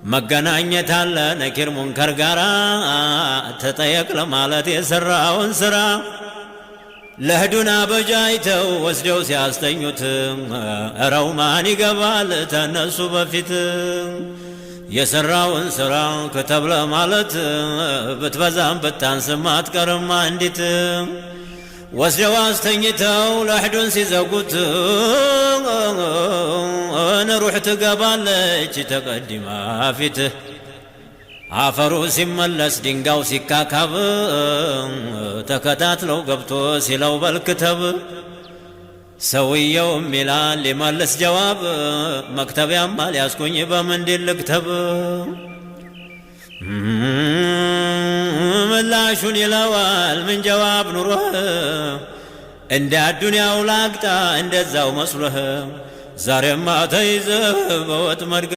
መገናኘት አለ ነኪር ሙንከር ጋራ፣ ተጠየቅ ለማለት የሠራውን ሥራ። ለህዱን አበጃይተው ወስደው ሲያስተኙት፣ እረው ማን ይገባል ተነሱ በፊት? የሠራውን ሥራ ክተብ ለማለት ብትበዛም ብታንስም አትቀርም አንዲት። ወስደው አስተኝተው ለሕዱን ሲዘጉት፣ ሩሕ ትገባለች ተቀዲማ ፊት። አፈሩ ሲመለስ ድንጋው ሲካካብ፣ ተከታትለው ገብቶ ሲለው በልክተብ፣ ሰውየውም ይላል ሊመልስ ጀዋብ፣ መክተቢያም አልያዝኩኝ በምንድን ልክተብ? ምላሹን ይለዋል ምን ጀዋብ ኑሮህ፣ እንደ አዱንያው ላግጣ እንደዛው መስሎህ ዛሬማ ተይዘህ በወጥመድ።